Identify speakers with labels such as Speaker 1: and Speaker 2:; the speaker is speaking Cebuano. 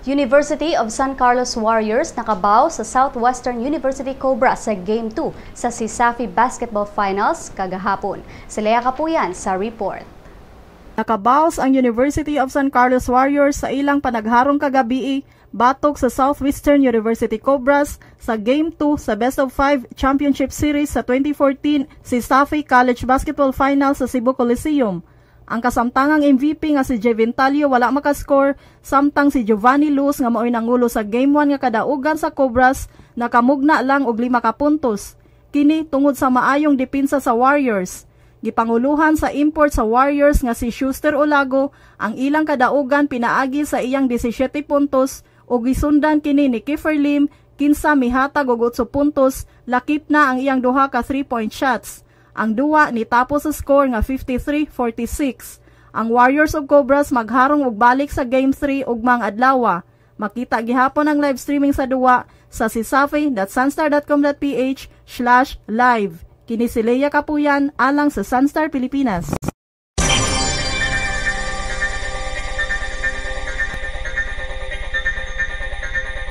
Speaker 1: University of San Carlos Warriors nakabaw sa Southwestern University Cobra sa Game 2 sa CESAFI Basketball Finals kagahapon. Si Lea Kapuyan sa report.
Speaker 2: Nakabaws ang University of San Carlos Warriors sa ilang panagharong kagabii batok sa Southwestern University Cobras sa Game 2 sa Best of 5 Championship Series sa 2014 CESAFI College Basketball Finals sa Cebu Coliseum. Ang kasamtangang MVP nga si Jevin Talio wala makascore, samtang si Giovanni Luz nga maoy nangulo sa Game 1 nga kadaugan sa Cobras nakamugna lang og 5 ka puntos. Kini tungod sa maayong depensa sa Warriors. Gipanguluhan sa import sa Warriors nga si Schuster Olago ang ilang kadaugan pinaagi sa iyang 17 puntos ug gisundan kini ni Kiefer Lim, kinsa mihatag og 8 puntos, lakip na ang iyang duha ka 3-point shots. Ang duwa nitapos sa score nga 53-46. Ang Warriors ug Cobras magharong og balik sa Game 3 ugmang adlaw. Makita gihapon ang live streaming sa duwa sa cesafi.sunstar.com.ph/live. Kini si Leia Kapuyan alang sa Sunstar Pilipinas.